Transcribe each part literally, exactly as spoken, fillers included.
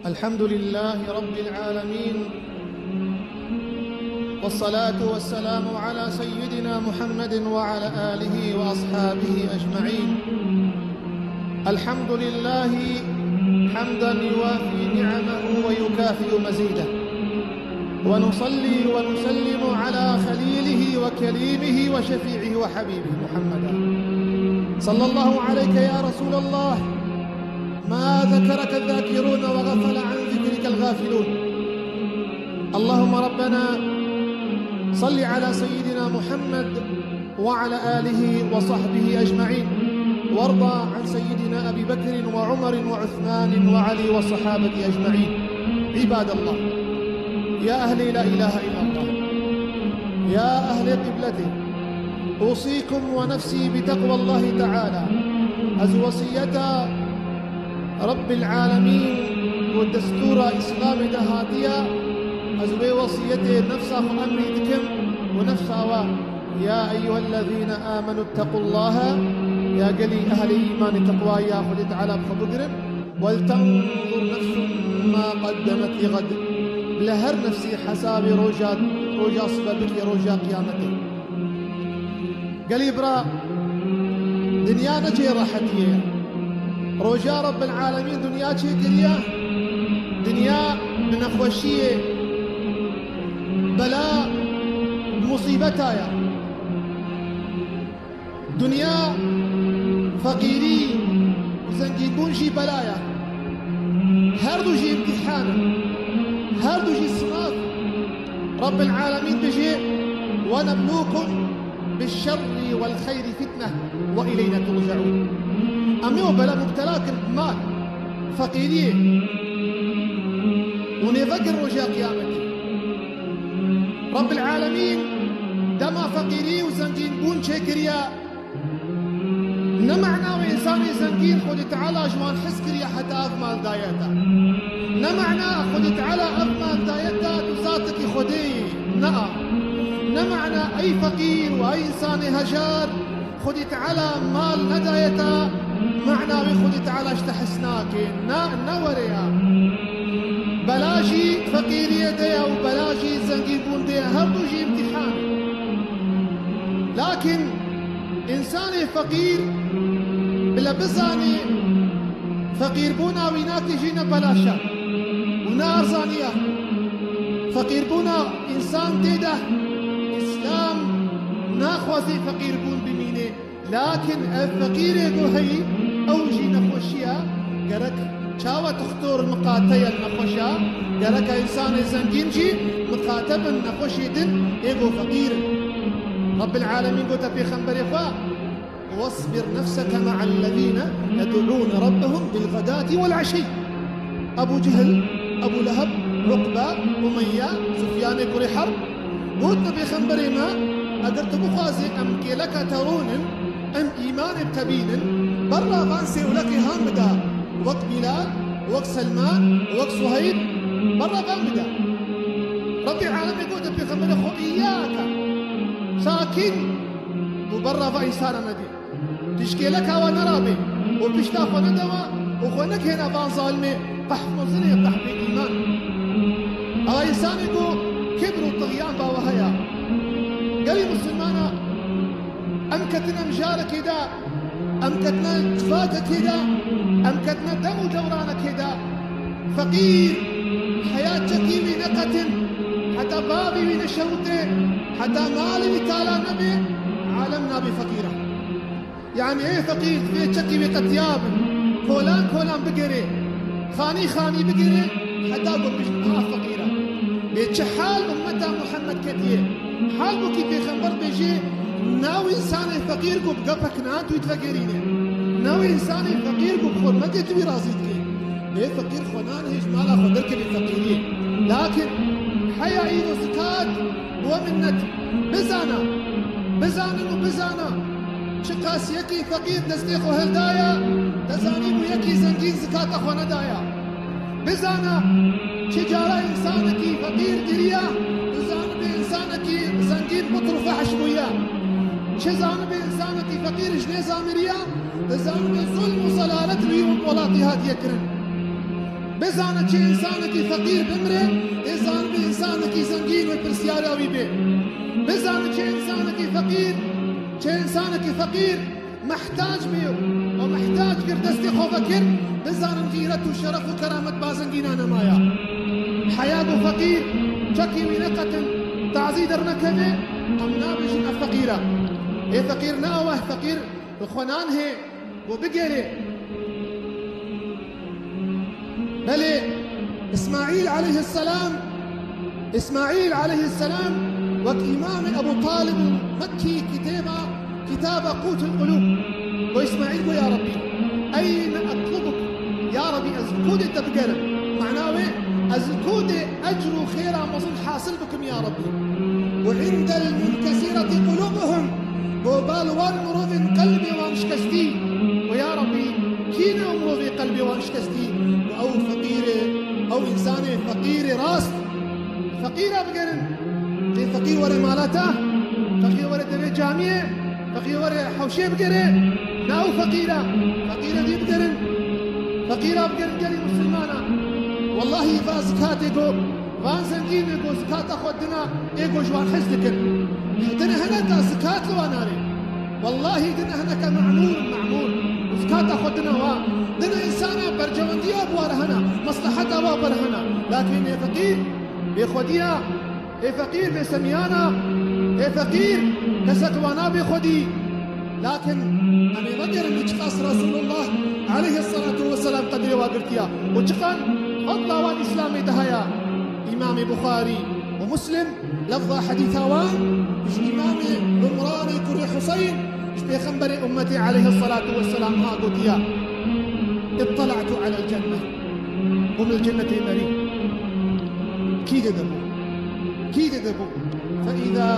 الحمد لله رب العالمين، والصلاة والسلام على سيدنا محمد وعلى آله وأصحابه أجمعين. الحمد لله حمدا يوافي نعمه ويكافئ مزيده، ونصلي ونسلم على خليله وكليمه وشفيعه وحبيبه محمدا، صلى الله عليك يا رسول الله، ما ذكرك الذاكرون وغفل عن ذكرك الغافلون. اللهم ربنا صل على سيدنا محمد وعلى آله وصحبه أجمعين، وارض عن سيدنا أبي بكر وعمر وعثمان وعلي والصحابة أجمعين. عباد الله، يا أهل لا إله إلا الله، يا أهل قبلتي، أوصيكم ونفسي بتقوى الله تعالى. Ez wesiyeta Rabbil Alemîn û destûra Îslamê de hatiye, ez wê wesiyetê nefsa xwe emrî dikim û nefsa we, يا أيها الذين آمنوا اتقوا الله، ya gelî ehlê îmanê teqwaya Xwedê Teala bi xwe bigirin. ولتنظر نفس ما قدمت لغد. Bila her nefsê hesabê roja, roja sibe bike, roja qiyametê. Gelî bira, dinya ne cihê rehetiyê ye. Roja Rabbil Alemîn dinya çêkiriye, dinya bi nexweşiyê, bela, musîbeta ye. Dinya feqîrî û zengînbûn jî bela ye. Her du jî îmtîhan in. Her du jî sinav. Rabbil Alemîn dijî, "ونبلوكم بالشر والخير فتنة وإلينا ترجعون." Em ê we bela mubtela kin bi mal, feqîriyê. Û nêvegir roja qiyametê. Rabbil Alemîn dema feqîrî û zengînbûn çêkiriye, ne mana wê însanê zengîn Xwedê Teala ji wan hez kiriye heta ev mal daye te. Ne mana Xwedê Teala ev mal daye te tu zatekî Xwedê yî. Nea. Ne mana ey feqîr û ey însanê hejar Xwedê Teala mal nedaye te, mana wê Xwedê Teala ji te hez nake. Na, ne were ya. Bela jî feqîriyê de ye û bela jî zengînbûn de ye. Her du jî îmtîhan. Lakin însanê feqîr bile bizanî, feqîrbûna wî nakê jî ne belaş e û ne erzanî ye. Feqîrbûna însan tê de, Îslam naxwazê feqîrbûn bimîne. Lakin ev feqîrê ku heyî, ew jî nexweşiya, gerek çawa dixtor miqate ye nexweşa, gereka însanê zengîn jî miqate bin nexweşê din ê ku feqîr in. Rabbil Alemîn gote pêxemberê xwe, "واصبر نفسك مع الذين يدعون ربهم بالغداة والعشي." Ebû Cehil, Ebû Leheb, Uqbe, Umeyye, Sufyanê kurê Herb, gotine pêxemberê me, eger tu bixwazî em kêleka te rûnin, em îmanê bi te bînin, berra van sêwlekê han bida, wek Bîlal, wek Selman, wek Suheyb, berra van bida. Rebbê alemê gote pêxemberê xwe, "Îyake, sakin." Û berra va însana nedê. Tu ji kêleka we nerabê û pişta xwe nede we û xwe nekêne van zalimê qehf mezinê qehfê îman. Ewa însanê ku kibr û tixyan ba we heye. Gelî misilmana em ketine mijarekê de, em ketine civakekê de, em ketine dem û dewranekê de. Feqîr, heya çekî wî neqetin, heta bavî wî neşewite, heta malê wî tala nebe, alem nabe feqîra. Yanî ê feqîr divê çekî wî qetiya bin, kolan kolan bigere, xanî xanî bigere, heta ku bijî, aha feqîra. Lê çi hal ummeta Muhammed ketiye? Halbûkî pêxember dibêje, ne wî însanê feqîr ku bi gepek nan tu yî divegerîne. Ne wî însanê feqîr ku bi xurmekê tu yî razî dike. Bê feqîr xwe nan hêj mala xwe derkevê feqîriyê. Lakin heya îro zikat bi we minnet. Bizana, bizanin û bizana. Çiqas yekî feqîr destê xwe hildaye, te zanîbû yekî zengîn zikata xwe nedaye. Bizana, çi cara însanekî feqîr giriya, tu zanibe însanekî zengîn bitr û fehş bûye. Çi zanibe însanekî feqîr ji nê zamiriya, tu zanibe zulm û zelalet li wî welatî hatiye kirin. Bizane çi însanekî feqîr bimre, ê zanibê însanekî zengîn wê pirsiyara wî bê. Bizane çi însanekî feqîr, çi însanekî feqîr mehtac bê û mehtac kir destê xwe vekir, bizanin xîret û şeref û keramet ba zengîna nemaya. Heya ku feqîr çekî wî neqetin, tazî dernekeve, em nabêjin ev feqîr e. Ê feqîr ne ew e, feqîr li xwe nan hê. Ku bigere. Belê, Îsmaîl aleyhisselam, Îsmaîl aleyhisselam wek Îmamê Ebû Talib Mekkî kitêba, kitaba Qûtul Qulûb. Ku Îsmaîl got, ya Rebbî, eyne etlubuk, ya Rebbî, ez li ku dê te bigerim? Mana wê, ez li ku dê ecr û xêra mezin hasil bikim, ya Rebbî? Û indel munkesireti qulûbuhum, Bo bal wan mirovên qelbê wan şikestî. Û ya Rebbî, kî ne ew mirovê qelbê wan şikestî? Û ew feqîrê, ew însanê feqîrê rast. Feqîra bigerin. Lê feqîr were mala te, feqîr were devê camiyê, feqîr were hewşê bigere. Na ew feqîra. Feqîra dî bigerin. Feqîra bigerin gelî misilmana. Wellahî va zikatê go Van zengînê ku zikata xwe dina, ê ku ji wan hez dikin. Dine hineka zikat li wan nare. Wellahî dine hineka memûr, memûr. Û zikata xwe dina wan. Dine însana berjewendiya bi wan re hene, mesleheta wan bi re hene. Lakin ê feqîr bêxwediya, ê feqîr bêsemiyana, ê feqîr kesek wana bêxwedî. Lakin em ê vegerin çiqas Resulullah aleyhissalatu vesselam qedrê wa girtiya û çiqan fadla wan Îslamê de haya. Îmamê Buxarî û Muslim lefza hedîsa wan ji Îmamê Umranê kurê Huseyn ji Pêxemberê ummetê aleyhissalatu vesselam ha gotiya: "اطلعت على الجنة ومن الجنة مريح." Kî de dibû? Kî de dibû? فإذا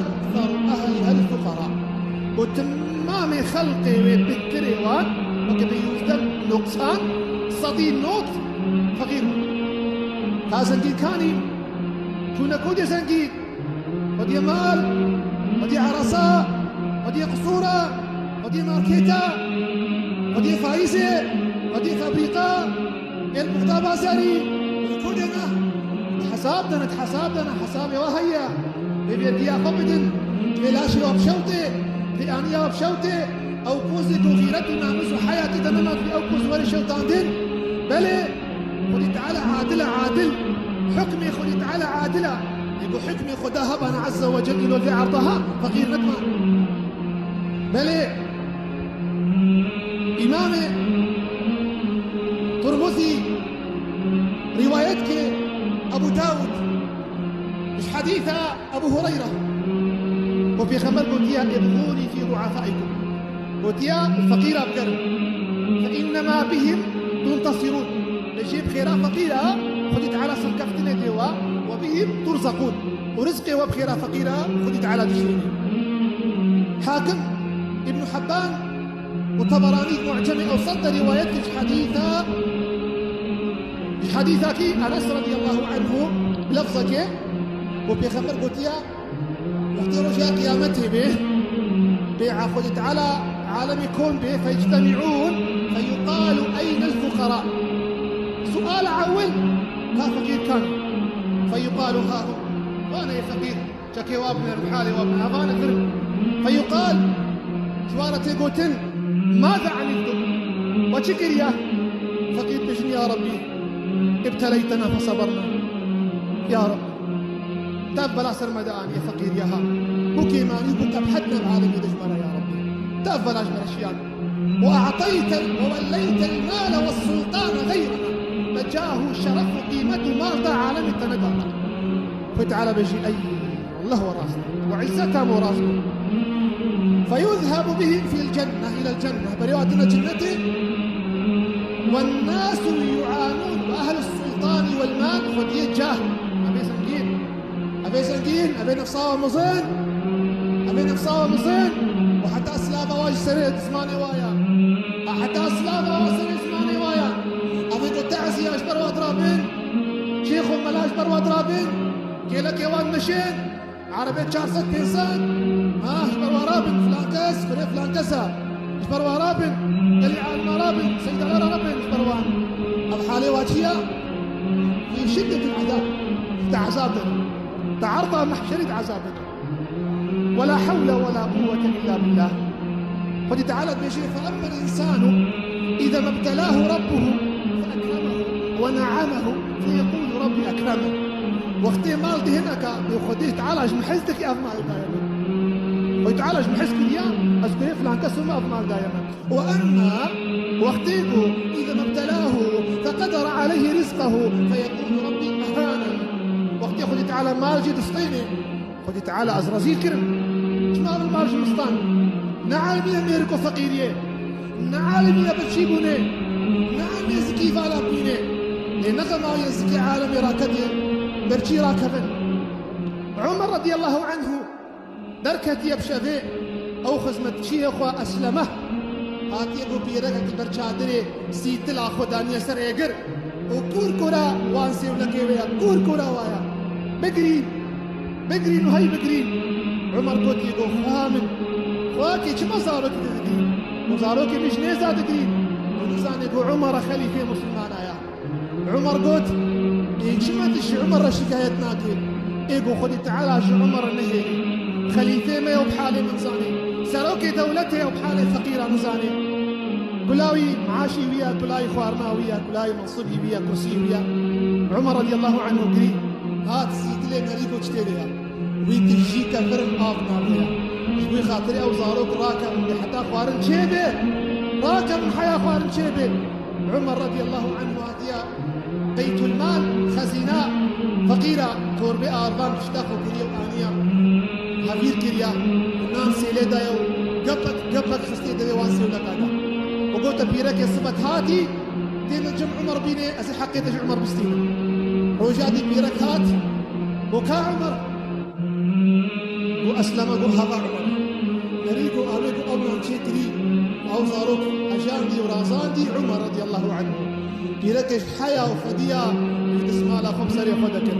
أكثر أهلها الفقراء. Got, temamê xelqê wê bêhtirê wan, weke bi yüzde noksan, sedî not feqîr bûn. Ka zengînkanî çûne ku dê zengîn, xwediyê mal, xwediyê eresa, xwediyê qisûra, xwediyê markêta, xwediyê faîzê, xwediyê fabrîka, ê li Bexda Bazarî, li ku dê ne? Hesab dene, hesab dene, hesabê wa heye. Vê vergiya xwe bidin, vê laşê wa bişewtê, vê aniya wa bişewtê. Ew pozê ku xîret û namûs û heyatê de nemat, ew poz were şewtandin. Belê, Xwedî Teala adil e, adil. Hukmê Xwedî Teala adil e. Lê ku hukmê Xweda hebana Azze ve Celle îlo vê erda ha, feqîr netma. Belê, Îmamê Tirmizî rîwayet kir, Ebu Dawud, ji hedîsa Ebu Hureyre, ku Pêxember gotiye, "ابغوني في ضعفائكم." Gotiye, feqîra bigerin. "فإنما بهم تنتصرون." Lê jê bi xêra feqîra, Xwedî Teala serkeftinê dê we, "وبهم ترزقون." Û rizqê we bi xêra feqîra Xwedî Teala dişînê. Hakim, Îbn Hibban û Teberanî Mu'cemê Ewsat de rîwayet kir ji hedîsa, ji hedîsa kî Enes radiyallahu anhu, bi lefzekê, ku Pêxember gotiye, Wextê roja qiyametê bê, bê Xwedê Teala alemê kon bê, فيجتمعون فيقال أين الفقراء؟ Sual ewil, ka feqîr kan? فيقال ها هم. Vane ê feqîr, çekê wa binerin, halê wa binerin, vane vir. فيقال, ji wan re tê gotin, ماذا عملتم؟ We çi kiriye? Feqîr bêjin, يا ربي ابتليتنا فصبرنا. Ya Reb, Te ev bela ser me de anî, ê feqîriya ha. Bû kêmanî û bû qebhet me bi alemê de ji me re, ya Rebbî. Te ev bela ji me re şiyand. وأعطيت، ووليت المال والسلطان غيرنا. Te cah û şeref û qîmet û mal da, alemê te neda me. Xwedê Teala bêjî, ey, Allah we rast. We îzzeta me rast. فيذهب بهم في الجنة، إلى الجنة. Berê wa tine cennetê. والناس يعانون، وأهل السلطان والمال، xwediyê cah. Em ê zengîn. Em ê zengîn, em ê nefsa we mizin. Em ê nefsa we mizin. Û heta silava wa ji serê zimanê wa ya. Heta silava wa serê zimanê wa ya. Em ê ku teziya ji ber wa dirabin. Şêx û mela ji ber wa dirabin. Kêlekê wan meşin. Erebê çar sed pênc sed, ha, ji ber wan rabin, filan kes, kurê filan kes e. Ji ber wan rabin, gelî alima rabin, seydala rabin, ji ber wan. Ev halê wa çi ya? Fî şiddetil ezab. Te ezab dene. Te erda mehşerî de ezab dene. ولا حول ولا قوة إلا بالله. Xwedî Teala dibêje, فأما الإنسان إذا ما ابتلاه ربه فأكرمه ونعمه فيقول ربي أكرمن. Wextê mal dihêne ka bê Xwedî Teala ji min hez dike, ev mal daye min. Xwedî Teala ji min hez kiriya, ez kurê filan kes bûme, ev mal daye min. وأما wextê ku إذا ما ابتلاه فقدر عليه رزقه فيقول ربي أهانن. Wextê Xwedî Teala mal jê distêne, Xwedî Teala ez rezîl kirim. Çima min mal ji min stand? Ne alimiye mêrik û feqîriyê. Ne alimiye birçî bûnê. Ne alimiye zikî vala bînê. Lê ne xema yê zikê alemê raketiye. Birçî rakevin. Umer radiyallahu anhu derketiye bi şevê, ew xizmetçiyê xwe Esleme hatiye ku pîrekekî ber çadirê sîtila xwe daniye ser êgir û kûr kûra wan sêwlekê wê ya, kûr kûra wa ya. Bigirîn, bigirîn û hey bigirîn. Umer gotiye ku, xweha min, xwakê çima zarokê te digirî? Û zarokê min ji nêza digirî. Û nizane ku Umer xelîfê misilmana ya. Umer got, ê çima tu ji Umer re şikayet nakî? Ê ku Xwedî Teala ji Umer re nehêlî. Xelîfê me ye û bi halê min zanê. Serokê dewletê ye û bi halê feqîra min zanê. Kula wî, maaşî wî ye, kulayî xwarina wî ye, kulayî mensibî wî ye, kursî wî ye. Umer radiyallahu anhu girî. Hat sîtilê nerî got çi tê de ye. Wî tijî kefirin av nabe ye. Ji wî xatirê ew zarok rakevin bê heta xwarin çêbe. Rakevin heya xwarin çêbe. Umer radiyallahu anhu hatiye Beytulmal, xezîna, feqîra, torbê arvan pişta xwe kiriye û aniye. Hevîr kiriye. Nan sêlê daye û gepek, gepek xistê devê wan sêwleka da. Û gote pîrekê sibet hatî, tê min cem Umer bînê, ez ê heqê te ji Umer bistînim. Roja dî pîrek hat, got ka Umer? Got Esleme, got hava Umer. Nerî got avê got ew nan çêkirî, ew zarok hejandî û razandî Umer radiyallahu anhu. Pîrekê ji heya û xwediya wî destmala xwe bi serê xwe dikir.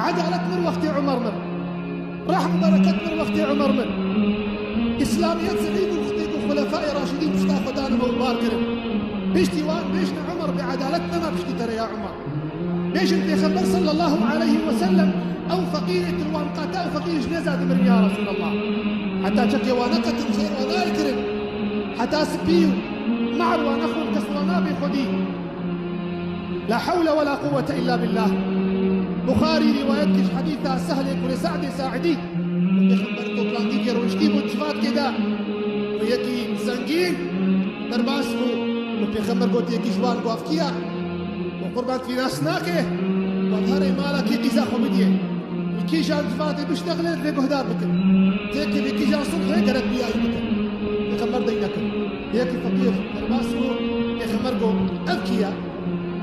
Edalet mir wextê Umer mir. Rehm û bereket mir wextê Umer mir. Îslamiyet zilî bû wextê ku Xulefayê Raşidîn pişta xwe dane û bar kirin. Piştî wan bêjne Umer bê edalet nema piştî te re ya Umer. Bêjin Pêxember sallallahu aleyhi ve sellem, ew feqîrê tu li wan qata, ew feqîr ji nêza dimirin ya Resulallah. Heta çekê wan neqetin, xêr wan nayê kirin. Heta spî û mar wan nexwin, kes wan nabê xwedî. La hewle ve la quwwete illa billah. Buxarî rîwayet kir ji hedîsa Sehlê kurê Se'dê Sa'idî. Pêxember toplandîkê rûniştî bû, civatkê de. Û yekî zengîn derbas bû. Û Pêxember got, yekî ji wan got, ev kî ye? Û qurban tu nas nake. Got, herê mala kî qîza xwe bidiyê. Û kîjan civatê biştexilê divê guhdar bikin. Têkevê kîjan subhê gerek biyayî bikin. Pêxember dey nekir. Yekî feqîr derbas bû. Pêxember got, ev kî ye?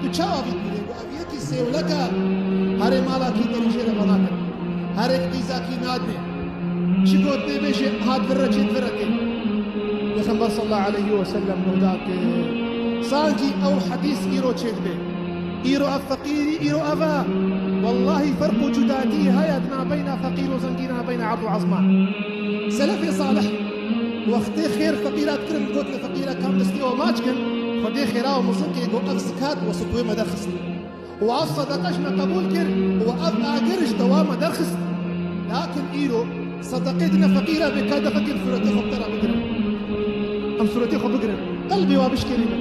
Tu çawa vî dibînî? Got, ev yekî sêwlek e. Herê mala kî derî jê re venakin. Herê qîza kî nadinê. Çi gotinê bêjê, hat vir re çê vir re tê. Pêxember sallallahu aleyhi ve sellem guhdar kir. Sankî ew hedîs îro çêdibe. Îro ev feqîrî, îro ev e. Wellahî ferq û cudayetî heye di nabeyna feqîr û zengîn, nabeyna erd û ezman. Selefê salih wextê xêr feqîra dikirin, gotin feqîra kam destê we maç kin, Xwedê xêra we mezin kê, got ev zikat we sitwê me derxist. Û ev sedeqe ji me qebûl kir û ev agir ji dewa me derxist. Lakin îro sedeqê dine feqîra bê ka defekê bi sûretê xwe bi te re bigirin. Em sûretê xwe bigirin. Qelbê wa bişkêrînin.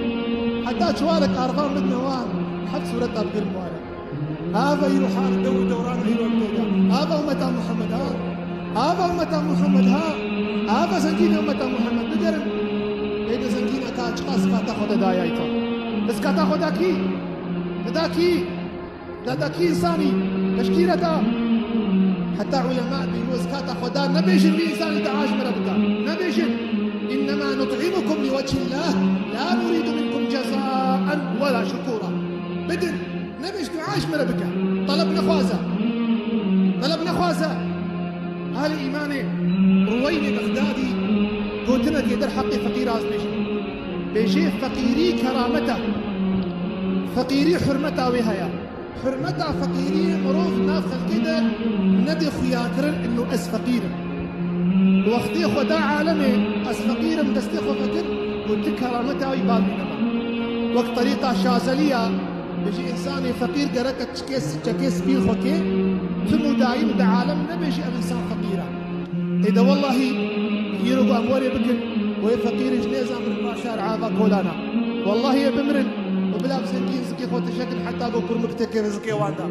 Heta çiwarek arvan bidine wan, heft sûreta bigirin ware. Ava îro hal dew û dewran îro tê de. Ava ummeta Muhammed ha. Ava ummeta Muhammed ha. Ava zengînê ummeta Muhammed bigerin. Ê de zengîna ka çiqas kata xwe de dayayî ta. Bi zikata xwe da kî? Te da kî? Te da kî însanî? Te ji kî re da? Heta ulema bî û zikata xwe da, nebêjin wî însanî dua ji min re bike. Nebêjin. إنما نطعمكم لوجه الله لا نريد منكم جزاء ولا شكورا. Bidin. Nebêj dua ji min re bike. Teleb nexwaze. Teleb nexwaze. Alî Îmamê Ruweynê Bexdadî gotinekê der heqê feqîra ez bêjim. Bêjê feqîrî keramet e. Feqîrî hurmeta wê heye. Hurmeta feqîrî mirov nav xelkê de nedê xuyakirin ino ez feqîr im. Wextê xwe da alemê ez feqîr im destê xwe vekir û tu kerameta wî bal wî nema. Wek terîqa Şazeliya Bêjî, însanê feqîr gereke çikê, çekê spî xwe kê, tim û dayîm di alem nebêjî ev însan feqîr e. Ê de wellahî, îro ku em werê bikin, wê feqîrî ji nêzan mirin ba şar ava kolana. Wellahî ê bimirin, û bila bi zengîn zikê xwe tije kin heta ku kurmik têkeve zikê wan de.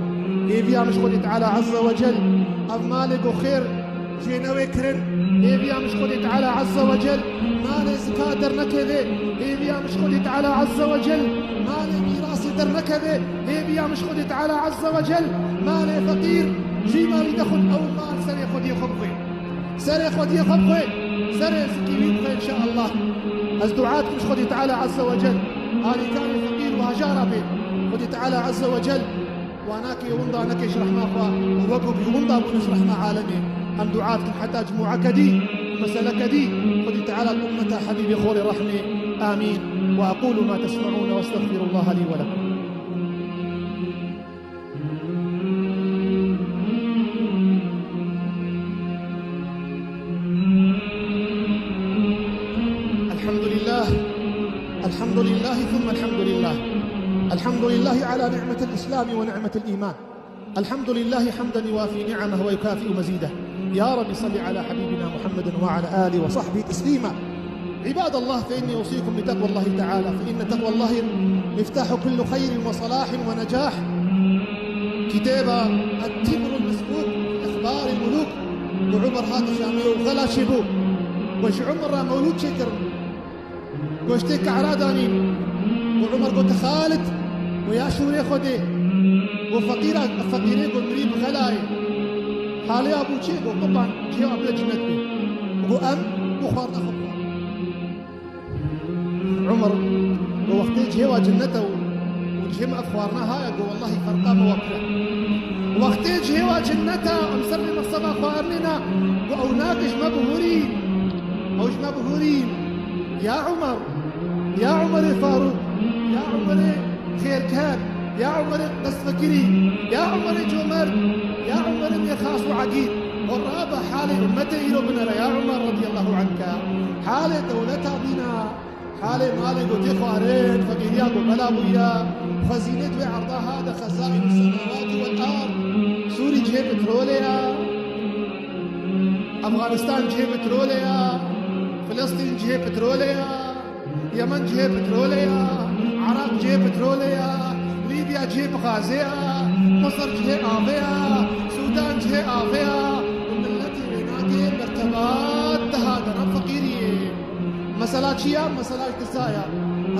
Ê viya min ji Xwedê Teala Azze ve Cel, ev malê ku xêr, jê newê kirin, hêviya min ji Xwedê Teala Azze ve Cel, malê zika dernekeve, hêviya min ji Xwedê Teala Azze ve Cel, malê mîrasê dernekeve, hêviya min ji Xwedê Teala Azze ve Cel, malê feqîr, jî malî de xwe ew mal serê xwediyê xwe bixwe. Serê xwediyê xwe bixwe, serê zikî wî bixwe înşeallah. Ez dua dikim ji Xwedê Teala Azze ve Cel, alîkarê feqîr û hejara bê. Xwedê Teala Azze ve Cel, Wa nake winda neke ji rehma xwe, û wek ku winda bûne ji rehma alemê. Em dua dikin heta cimûeke dî, meseleke dî, Xwedî Teala ummeta Habîbê xwe rê rehmê. Amîn. وأقول ما تسمعون وأستغفر الله لي ولكم. الحمد لله. الحمد لله ثم الحمد لله. الحمد لله على نعمة الإسلام ونعمة الإيمان. الحمد لله حمدا يوافي نعمه ويكافئ مزيده. يا رب صل على حبيبنا محمد وعلى آله وصحبه تسليما. عباد الله، فإني أوصيكم بتقوى الله تعالى، فإن تقوى الله مفتاح كل خير وصلاح ونجاح. Kitêba التمر المسكوب في أخبار الملوك. Ku Umar hate şamê û xela çêbû. Ku ji Umar re mewlûd çêkirin. Goştê kehra danîn. Û Umar gote, Xalid, û ya şûrê Xwedê. Û feqîra, feqîrê ku mirî bi xelayê. Halê ya bû çê? Got, Qurban, cihê wa bê cinnet bê. Û got, em û xwarina xwe bixwar. Umar got, wextê cihê wa cinnete û, û cihê me ev xwarina haya, got, wellahî ferqa me wa kira. Wextê cihê wa cinnete, em ser vê mexseba xwe ernêna, got, ew nake ji me bihurî. Ew ji me bihurî. Ya Umar, ya Umarê Farûk, ya Umarê xêrker, ya Umarê destfekirî, ya Umarê comerd, ya Umarê mêrxas û egîd. Û rabe halê ummetê îro binere ya Umar radiyallahu anke. Halê dewleta bîna, halê malê gotê xwarin, feqîriya ku bela bûye, xwezînê di wê erda hate xezaîn semawatî wal ard. Sûrî cihê petrolê ye. Efxanistan cihê petrolê ya, Filistîn cihê petrolê ya, Yemen cihê petrolê ya, Iraq cihê petrolê ya, Lîbya cihê bi gazê ya, Misir cihê avê ya, Sûdan cihê avê ya, û miletê wê nake merteba deha de ne feqîriyê. Mesela çi ya? Mesela ji diza ya.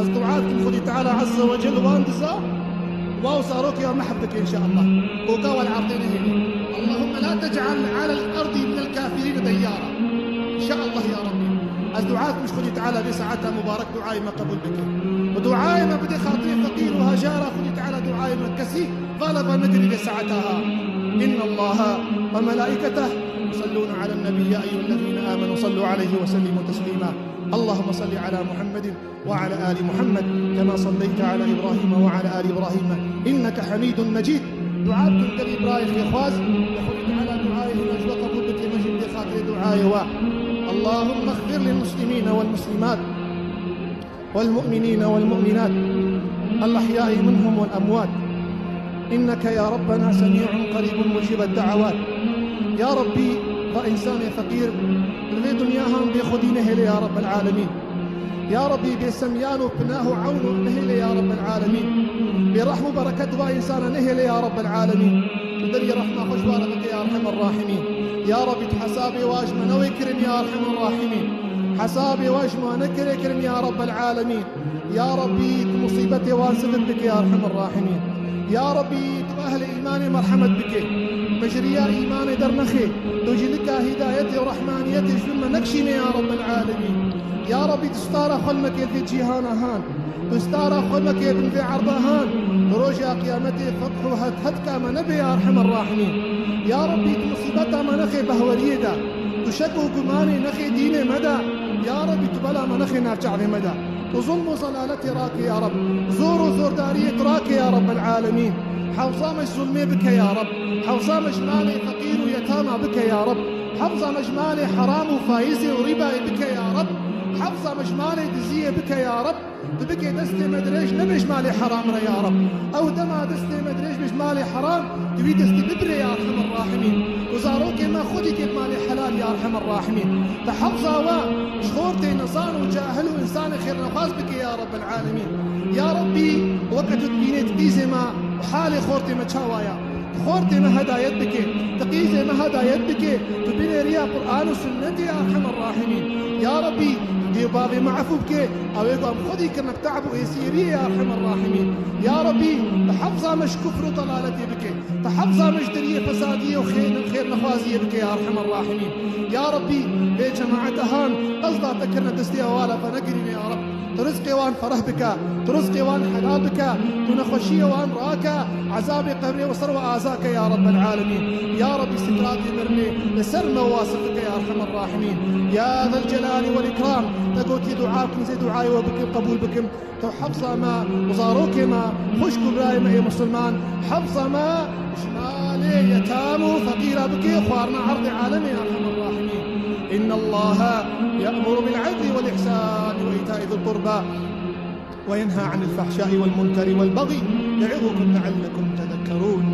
Ez dua dikim Xwedî Teala Azze ve Celle wan diza, wa û zarokê ya mehf dike înşeallah. Koka wal erdê nehêlî. اللهم لا تجعل على الأرض من الكافرين ديارا. İnşallah ya Rabbi. Ez dua dikim ji Xwedî Teala vê saeta mubarek duayê me qebûl bike. Û duayê me bide xatirê feqîr û hejara Xwedî Teala duayê me kesî vala va negirî vê saeta ha. إن الله وملائكته يصلون على النبي يا أيها الذين آمنوا صلوا عليه وسلموا تسليما. اللهم صل على محمد وعلى آل محمد كما صليت على إبراهيم وعلى آل إبراهيم إنك حميد مجيد. Dua bikin gelî birayê xêrxwaz, Xwedê Teala duayê hîna ji we qebûl bike, me jî bidê xatirê duayê we. اللهم اغفر للمسلمين والمسلمات والمؤمنين والمؤمنات الأحياء منهم والأموات إنك يا ربنا سميع قريب مجيب الدعوات. Ya Rabbî, va însanê feqîr li vê dinya han bê xwedî nehêle ya Rabbel Alemîn. Ya Rabbî, bê semyan û pinah û ewn û nehêle ya Rabbel Alemîn. Bê rehm û bereket va însana nehêle ya Rabbel Alemîn. Tu derî rehma xwe ji wa re bike ya Erhemer Rahimîn. Ya Rabbî, tu hesabê wa ji me newê kirin ya Erhemer Rahimîn. Hesabê wa ji me nekirê kirin ya Rabbel Alemîn. Ya Rabbî, tu musîbetê wan sivik bike ya Erhemer Rahimîn. Ya Rabbî, tu ehlê îmanê merhemet bike. Mejriya îmanê dernexe. Tu cîlika hîdayetê û rehmaniyetê ji bin me nekişîne ya Rabbel Alemîn. Ya Rabbî, tu stara xwe li me kê li vê cîhana han. Tu stara xwe me kê bin vê erda han. Tu roja qiyametê fetih û het hetka me nebe ya Erhemer Rahimîn. Ya Rabbî, tu musîbeta me nexe behweriyê de. Tu şek û gumanê nexe dînê me de. Ya Rabbî, tu bela me nexe nav çavê me de. Tu zulm û zelaletê rake ya Reb. Zor û zordariyê tu rake ya Rabbel Alemîn. Hewza me ji zulmê bike ya Reb. Hewza me ji malê feqîr û yetama bike ya Reb. Hewza me ji malê heram û faîzê û rîbayê bike ya Reb. Hewza me ji malê diziyê bike ya Reb. Tu bike destê me dirêj, nebêj malê heram re ya Reb. Ew dema destê me dirêj bêj malê heram, tu wî destî bibirê ya Erhemer Rahimîn. Û zarokê me xwedî kê malê helal ya Erhemer Rahimîn. Tu hefza we ji xortê nezan û cahil û insanê xêrnexwaz bike ya Rebbel Alemîn. Ya Rebbî, weke tu dibînê tu qîzê me û halê xortê me çawa ya. Xortê me hedayet bike, tu qîzê me hedayet bike, tu binêriya Qur'an û sunnetê ya Erhemer Rahimîn. Ya Rebbî, dê û bavê me efû bike, ew ê ku em xwedî kirine bi te'b û êziyê wî ya Erhemer Rahimîn. Ya Rebbî, tu hefza me ji kufr û dalaletê bike, tu hefza me ji deriyê fesadiyê û xêr, xêrnexwaziyê bike ya Erhemer Rahimîn. Ya Rebbî, vê cemaeta han qezda te kirine destê ewala te negirîne ya Reb. Tu rizqê wan fereh bike, tu rizqê wan helal bike, tu nexweşiyê wan rake, ezabê qebrê we ser we aza ke ya Rebbel Alemîn. Ya Rebbî, sikratê mirinê li ser me wasif bike ya Erhemer Rahimîn. Ya Zel Celali wel Îkram, te gotiye dua bikin, ez ê duayê we bikim, qebûl bikim. Tu hefza me û zarokê me, xwişk û birayê me ê misilman, hefza me ji malê yetam û feqîra bike, xwarina erdê alemê ya Erhemer Rahimîn. إن الله يأمر بالعدل والإحسان وإيتاء ذي القربى وينهى عن الفحشاء والمنكر والبغي يعظكم لعلكم تذكرون.